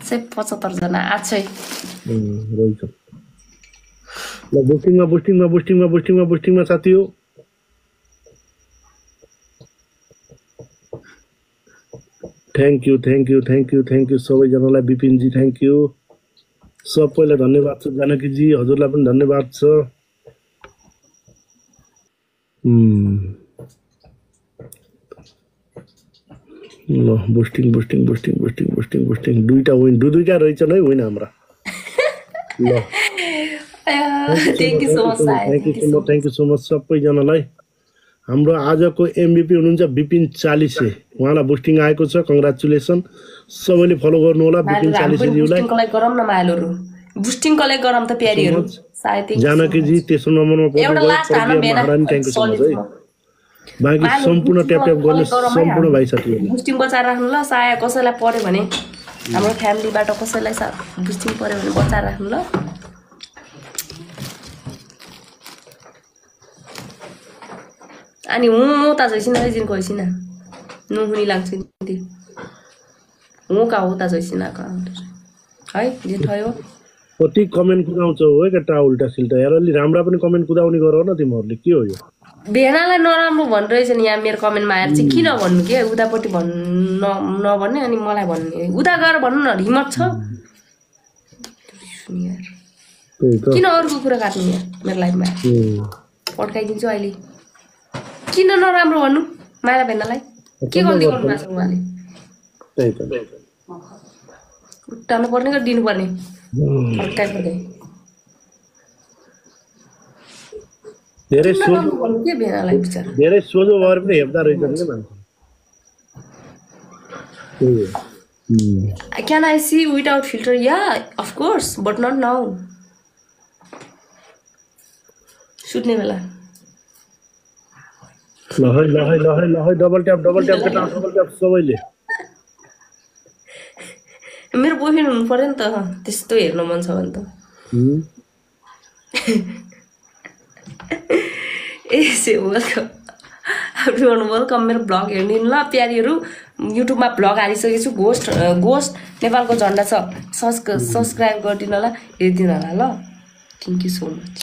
75 जना आछै रहेछ ल बुस्टिङमा साथी हो थ्यांक यू सबैजनालाई विपिन जी थ्यांक यू सबैलाई धन्यवाद छ जानकी जी हजुरलाई पनि धन्यवाद छ ल बुस्टिङ दुईटा विन दुईटा रहेछन् है विन हाम्रा ल थ्यांक यू सो मच सबैजनालाई हाम्रो आजको एमभीपी हुनुहुन्छ विपिन 40 उहाँलाई बुस्टिङ आएको छ कंग्रेचुलेसन सबैले फलो गर्नु होला विपिन 40 ज्यूलाई बुस्टिङ कलेक्ट गरौँ न माइलहरु बुस्टिङ कलेक्ट गरौँ त प्यारीहरु सायद जानकी जी तेस्रो नम्बरमा एउटा लास्ट हान बेना बाकी सम्पूर्ण ट्याप गर्ने सम्पूर्ण भाइ साथीहरु बुस्टिङ बचाएर राख्नु ल साया कसैलाई पर्यो भने हाम्रो फ्यामिलीबाट कसैलाई बुस्टिङ पर्यो भने बचाएर राख्नु ल अनि म त जैसिना जिन कोइसिना नुहुनी लाग्छ नि हो का हो त जैसिना का है जे थयो कति कमेन्ट कुदाउँछ हो केटा उल्टा सिल्टा यार अलि राम्रा पनि कमेन्ट कुदाउने गर न तिमीहरुले के हो यो भेनालाई नराम्रो भनिरहेछ नि यहाँ मेरो कमेन्टमा आएर चाहिँ किन भन्नु के उदापट्टि नभन्ने अनि मलाई भन्ने उदा गएर भन्नु न हिम्मत छ किन अरूको कुरा काट्नु यहाँ मेरो लाइफमा पड्काइदिन्छु अहिले किन नराम्रो भन्नु माया भेनालाई के गल्ती गर्नु भएको छ उहाँले त्यही त उठाउनु पर्ने कि दिनु पर्ने पड्काइदिए धेरै सोझो के भेनालाई बिचारा धेरै सोझो भएर पनि हेप्दा रहेछन् के मान्छे Can I see without filter? Yeah, of course, but not now. सुत्ने बेला लहै डबल ट्याप सबैले मेरो बोयफ्रेन्ड हुनु पर्यो नि त त्यस्तो हेर्न मन छ भने त वेलकम एभ्रीवन वेलकम मेरो ब्लग हेर्नु ल प्यारीहरु युट्युबमा ब्लग हालिसकेको छु गोस्ट नेपालको झण्डा छ सब्स्क्राइब गरिदिनु होला हेरिदिनु होला ल thank you so much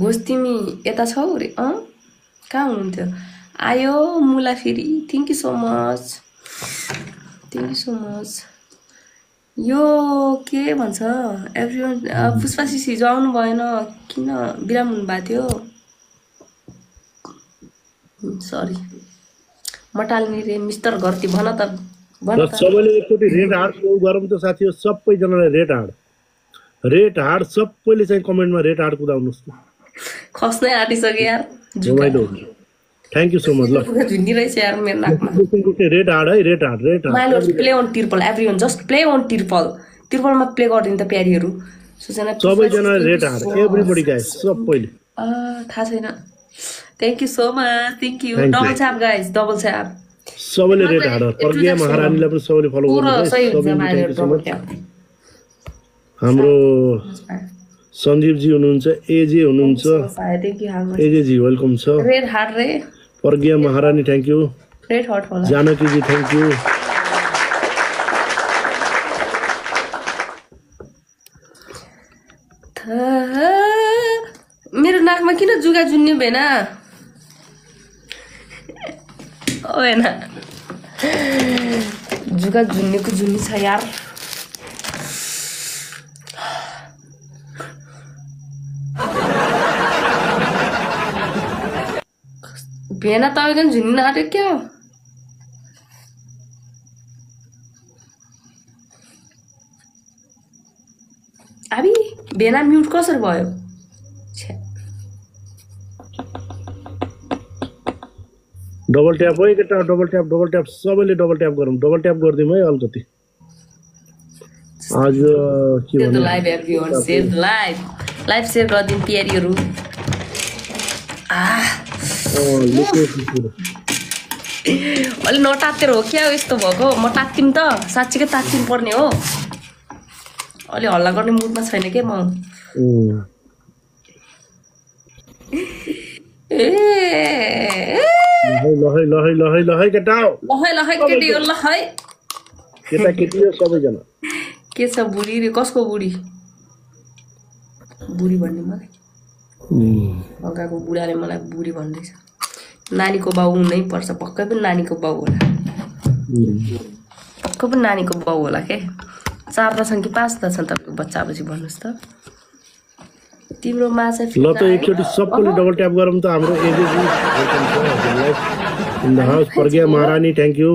ghost तिमी यता छौ रे कहाँ हुनुहुन्थ्यो आयो मुला फेरि थ्यांक यू सो मच यो के भन्छ एभ्रीवन पुष्पा सिसी हिजो आउनु भएन किन बिराम हुनु भएको थियो सरी मटाल्ने रे मिस्टर गर्ती भन त सबैले एकचोटी रेड हार्ड गरौँ त साथीहरु सबैजनाले रेड हार्ड सबैले चाहिँ कमेन्टमा रेड हार्ड कुदाउनुस् खस्नै आटिसके यार थ्यांक यू सो मच ल झुन्डी रहेछ यार मेरो नाकमा red hard Milo play on तिरपल एभ्रीवन जस्ट प्ले ऑन तिरपलमा प्ले गरिदिनु त प्यारीहरु सुजना सबैजना रेड हार्ड एभ्रीबडी गाइस सबैले थाहा छैन thank you so much thank U double छ्याप गाइस डबल छ्याप सबैले रेड हार्ड प्रज्ञा महारानीलाई पनि सबैले फलो गर्नु हाम्रो सञ्जीव जी हुनुहुन्छ एजे हुनुहुन्छ एजे जी वेलकम छ रेड हार्ट रे प्रज्ञा महारानी थ्यांक यू रेड हार्ट होला जानकी जी थ्यांक यू मेरो नाकमा किन जुगा जुन्ने भेना ओ भेना जुगा जुन्नेको जुन्नी छ यार भेना तपाईको झुन्न आट्यो क्या अबि भेना म्युट कसरी भयो डबल ट्याप है केटा डबल ट्याप सबैले डबल ट्याप गरौँ डबल ट्याप गर्दिम है अलिकति आज के भन्नु live everyone share live share गर्दिन प्यारीहरु अलि नटातेर हो क्या यस्तो भएको म तात्तिम त साच्चीकै तात्तिम पर्ने हो अलि हल्ला गर्ने मुडमा छैन के म लहै केटा लहै केटी हो लहै केटाकेटी हो सबैजना। के छ बुढी रे कसको बुढी बुढी भन्ने मलाई अगाको बुढाले मलाई बुढी भन्दैछ नानीको बाउ हुनै पर्छ पक्कै पनि नानीको बाउ होला पक्कै पनि नानीको बाउ होला के 4 छन् कि 5 छन् तपाईको बच्चा पछि भन्नुस् त तिम्रो माछा ल त एकचोटी सबैले डबल ट्याप गरौँ त हाम्रो एजेजी इन द हाउस प्रज्ञा महारानी थ्यांक यू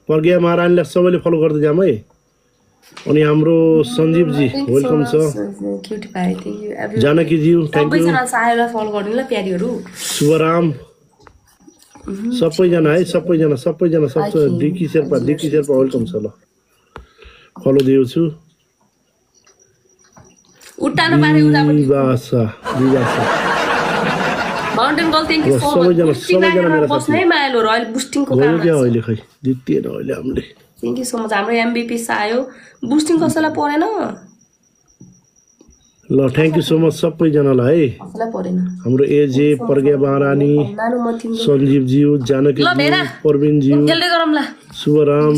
प्रज्ञा महारानीलाई सबैले फलो गर्दै जाम है अनि हाम्रो सञ्जीव जी वेलकम छ क्यूट भाइ thank you Janaki ji thank you सबैजना सायलाई फलो गर्नु ल प्यारीहरु शुभराम सबैजना है सबैजना डिकी शेर्पा वेलकम छ ल फलो दिउँछु उठाउन पारे उतापट्टि विवासा माउन्टेन गर्ल थ्यांक यू सबैजना मेरा बस्नै मायालो र अहिले बुस्टिङको काम गयो क्या अहिले खै जितिएन अहिले हामीले थ्यांक यू सो मच हाम्रो एमबीपी आयो बुस्टिङ कसैलाई परेन ल थ्यांक यू सो मच सबैजनालाई है कसैलाई परेन हाम्रो एजे प्रज्ञा महारानी नानु म तिम्रो सञ्जीव जी जानकी जी प्रवीण जी खेल्दै गरौँ ल शुभराम